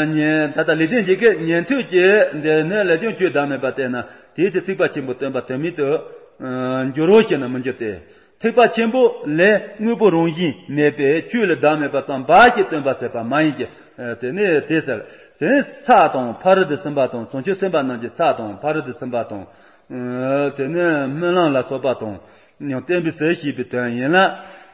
ཉན་ད་ལྟ་ལེགས་ལྡན་འབྱེད་ཀྱིས་ཉན་ཐོས་ཀྱི་འདི་ནི་ལས་ཀྱང་ཆོས་བདག་མེད་པ་བསྟན་ན་དེའི་ཚེ་ཐེག་པ་ཆེན་པོ་སྟོན་པ་དོན་མེད་དུ་འགྱུར་རོ་ཞེ་ན་མི་འགྱུར་ཏེ། ཐེག་པ་ཆེན་པོ་ལས་དངོས་པོ་རང་བཞིན་མེད་པས་ཆོས་ལ་བདག་མེད་པ་ཙམ་པ་ཞིག་སྟོན་པ་ཟེར་བ་མ་ཡིན་གྱི། དེ་ནི་དེ་ཟེར། དེ་ནི་ས་དང་ཕ་རོལ་ཏུ་ཕྱིན་པ་དང་བྱང་ཆུབ་སེམས་དཔའ་རྣམས་ཀྱི་ས་དང་ཕ་རོལ་ཏུ་ཕྱིན་པ་དང་། དེ་ནི་སྨོན་ལམ་ལ་སོགས་པ་དང་། ཡང་བསྟན་པའི་ཟེར་ཞེས་པའི་དོན་ཡིན་ལ།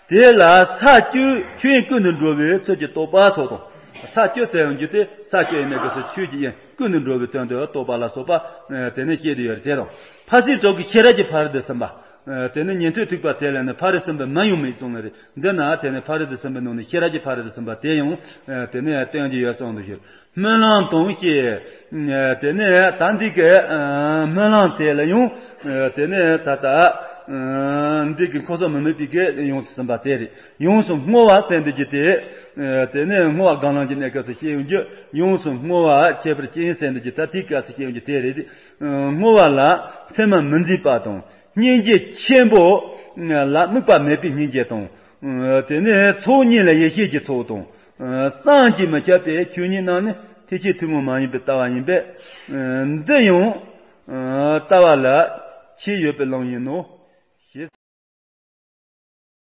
དེ་ལ་ས་བཅུ་ཆོས་དབྱིངས་ཀུན་ཏུ་འགྲོ་བའི་ཚུལ་གྱིས་རྟོགས་པ་སོགས་དང་། ས་བཅུ་ཟེར་ཡང་རྒྱུ་དེ་ས་བཅུ་ཡིན་ནས་གི་སུ་ཆོས་ཀྱི་དབྱིངས་ཀུན་ཏུ་འགྲོ་བའི་དོན་དུ་རྟོགས་པ་ལ་སོགས་པ། དེ་ནས་བཤད་དུ་ཡོད་དེ་རང་། ཕ་སྲིད་གྲོགས་ཀྱི་ཤེས་རབ་ཀྱི་ཕ་རོལ་ཏུ་ཕྱིན་པ། དེ་ནས་ཉན་ཐོས་ཐེག་པ་དེ་ལ་ནི་ཕ་རོལ་ཏུ་ཕྱིན་པ་མིན་ཡང་མེད་གསུངས་ནི་རེད། འདི་ན་དེ་ནི་ཕ་རོལ་ཏུ་ཕྱིན་པའི་ནང་ནས་ཤེས་རབ་ཀྱི་ཕ་རོལ་ཏུ་ཕྱིན་པ་དེ་ཡང་དེ་ནས་སྟོན་གྱི་ཡོད་གསུངས་འདུག་ཞུ། སྨོན་ལམ་དང་ཞེས། དེ་ནས་ད་འདི་གི་སྨོན་ལམ་དེ་ལ་ཡང་དེ་ནས་ད་ལྟ་འདི་གི་འཁོར་གསུམ་མི་དམིགས་པའི་གི་ཡོངས་སུ་ཟིན་པ་དེ་རེད། ཡོངས་སུ་བསྔོ་བ་ཟེར་འདི་གི་དེ། དེ་ནས་བསྔོ་བ་སྒོམ་ལམ་གྱི་གནས་སྐབས་སུ་སྐྱེ་ཡོང་རྒྱུ། ཡོངས་སུ་བསྔོ་བ་ཁྱད་པར་ཅན་ཟེར་འདི་གི་ད་དེའི་སྐབས་སུ་སྐྱེ་ཡོང་རྒྱུ་དེ་རེད། བསྔོ་བ་ལ་མཚན་མ་མི་འཛིན་པ་དང་། སྙིང་རྗེ་ཆེན་པོ་ལ་དམིགས་པ་མེད་པའི་སྙིང་རྗེ་དང་། དེ་ནས་ཚོགས་གཉིས་ལ་ཡེ་ཤེས་ཀྱི་ཚོགས་དང་། བསམ་གྱིས་མི་ཁྱབ་པའི་ཆོས་ཉིད་རྣམས་ནི་ཐེག་ཆེན་ཐུན་མོང་མ་ཡིན་པའི་ལྟ་བ་ཡིན་པས། འདི་ཡང་ལྟ་བ་ལ་ཆེས་ཡོད་པའི་ལམ་ཡིན་ནོ།